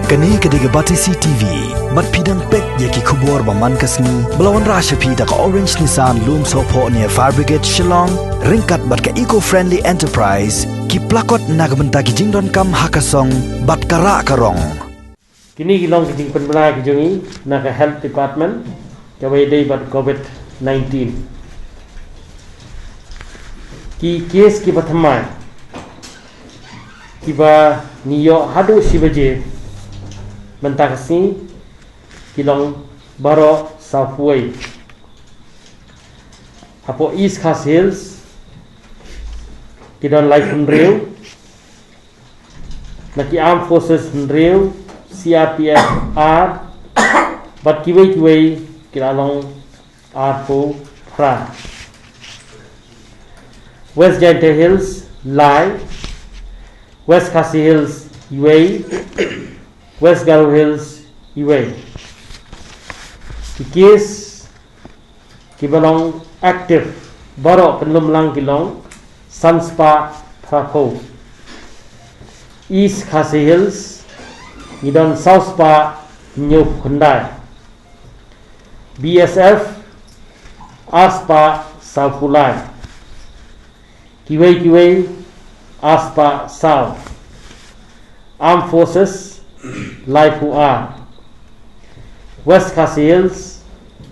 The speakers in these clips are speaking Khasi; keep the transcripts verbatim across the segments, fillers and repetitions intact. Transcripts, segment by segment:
Kane ka dei ka Batesi T V. Bad phi dang peit ïa ki khubor ba man ka sngi ba la wanrah sha phi da ka Orange Nissan Lumsohphoh near Fire Brigade Shillong, ryngkat bad ka Eco Friendly Enterprise, ki plakot na ka bynta ki jingdonkam ha ka song bad ka rah ka rong. Kine ki long ki jingpynbna ki jong ngi na ka Health Department, kawei dei bad covid nineteen. Ki case kiba thymmai kiba ngi ïoh haduh shi baje mynta ka sngi ki long baroh sawphew wei. Hapoh East Khasi Hills ki don laiphew hynriew, na ki Armed Forces hynriew, C R P F ar, bad kiwei kiwei ki la long arphew phra. West Jaintia Hills lai, West Khasi Hills iwei, West Garo Hills iwei. Ki case kiba long active baroh pynlong lang ki long san spah phraphew. East Khasi Hills ngi don saw spah hynñiewphew khyndai. B S F ar spah sawphew lai. Kiwei kiwei ar spah saw. Armed Forces laiphew ar. West Khasi Hills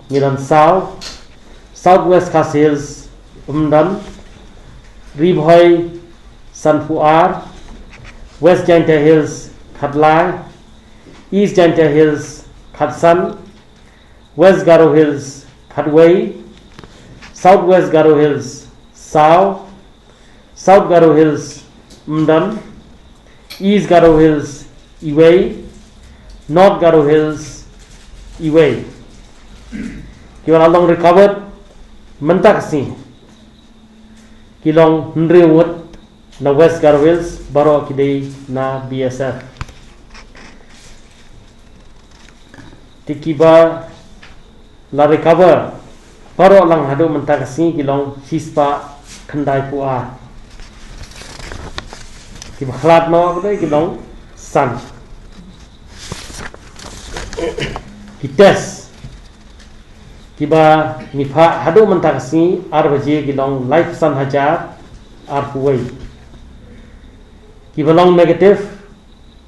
ngi don saw. South West Khasi Hills ym don. Ri Bhoi sanphew ar. West Jaintia Hills khatlai. East Jaintia Hills khatsan. West Garo Hills khatwei. South West Garo Hills saw. South Garo Hills ym don. East Garo Hills iwei. North Garo Hills iwei. Kiba la long recovered mynta ka sngi ki long hynriew ngut na West Garo Hills, baroh ki dei na B S F. Te kiba la recover baroh lang haduh mynta ka sngi ki long shi spah khyndaiphew ar. Kiba khlad noh ki dei ki long san. Ki test kiba ngi phah haduh mynta ka sngi ar baje ki long laiphew san hajar arphew wei. Kiba long negative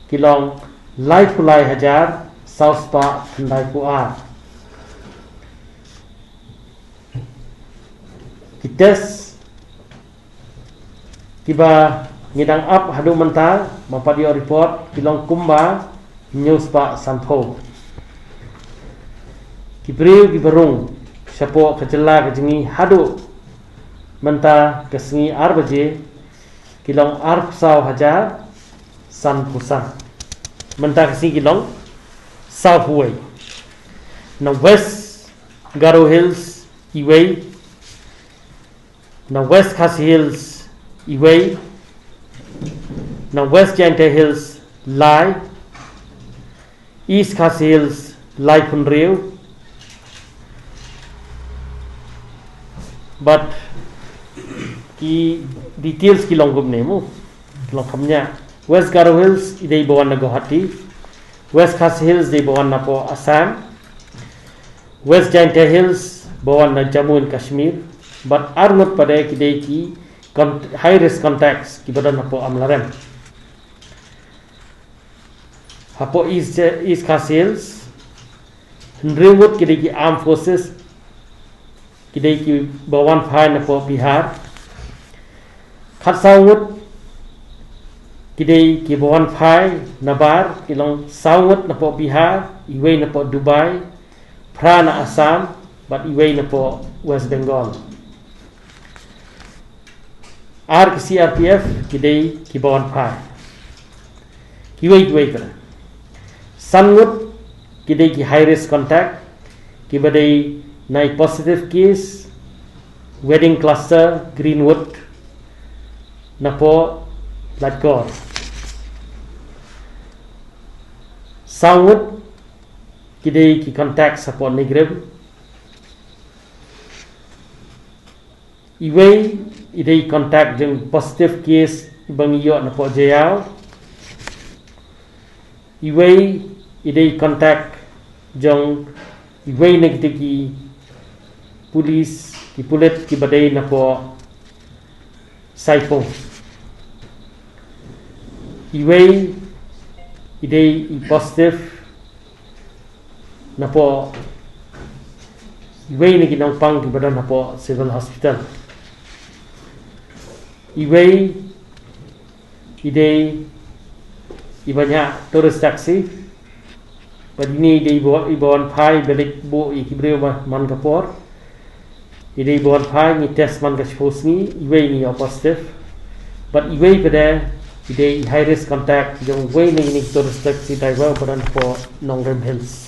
ki long laiphew lai hajar saw spah khyndaiphew ar. Ki test kiba ngi dang ap haduh mynta ba pat ïoh report ki long kumba hynñiew spah sanphew. Ki briew kiba rung shapoh ka jylla ka jong ngi haduh mynta ka sngi ar baje ki long arphew saw hajar sanphew san. Mynta ka sngi ki long sawphew wei. Na West Garo Hills iwei. Na West Khasi Hills iwei. Na West Jaintia Hills lai. East Khasi Hills laiphew hynriew. Bad ki details ki long kumne mo, ki long kumne. West Garo Hills i dei ba wan na Guwahati. West Khasi Hills dei ba wan napoh Assam. West Jaintia Hills ba wan na Jammu and Kashmir. Bad ar ngut pat de ki dei ki con-, high risk contacts kiba don hapoh Amlarem. Hapoh East, East Khasi Hills hynriew ngut ki dei ki Armed Forces, ki dei kiba wan phai napoh Bihar. Khatsaw ngut ki dei kiba wan phai nabar, ki long saw ngut napoh Bihar, iwei napoh Dubai, phra na Assam bad iwei napoh West Bengal. Ar ki C R P F ki dei kiba wan phai. Kiwei kiwei pat de, san ngut ki dei ki high risk contact, kiba dei na i positive case, wedding cluster Greenwood napoh Laitkor. Saw ngut ki dei ki contact hapoh NEIGRIHMS. Iwei i dei contact jong positive case iba ngi ïoh napoh Jaïaw. Iwei i dei contact jong iwei na kita ki police, ki pulit kiba dei napoh Saipung. Iwei i dei i positive napoh iwei na ki nongpang kiba don napoh Civil Hospital. Iwei i dei iba ñiah tourist taxi. Bad ine i dei iba, iba wan phai, ba leit buh ïa ki briew man ka por. I dei iba wan phai, ngi test man ka shiphew sngi, iwei ngi ïoh positive. Bad iwei pat de i dei i high risk contact jong iwei na ine i tourist taxi driver ba don napoh Nongrim Hills.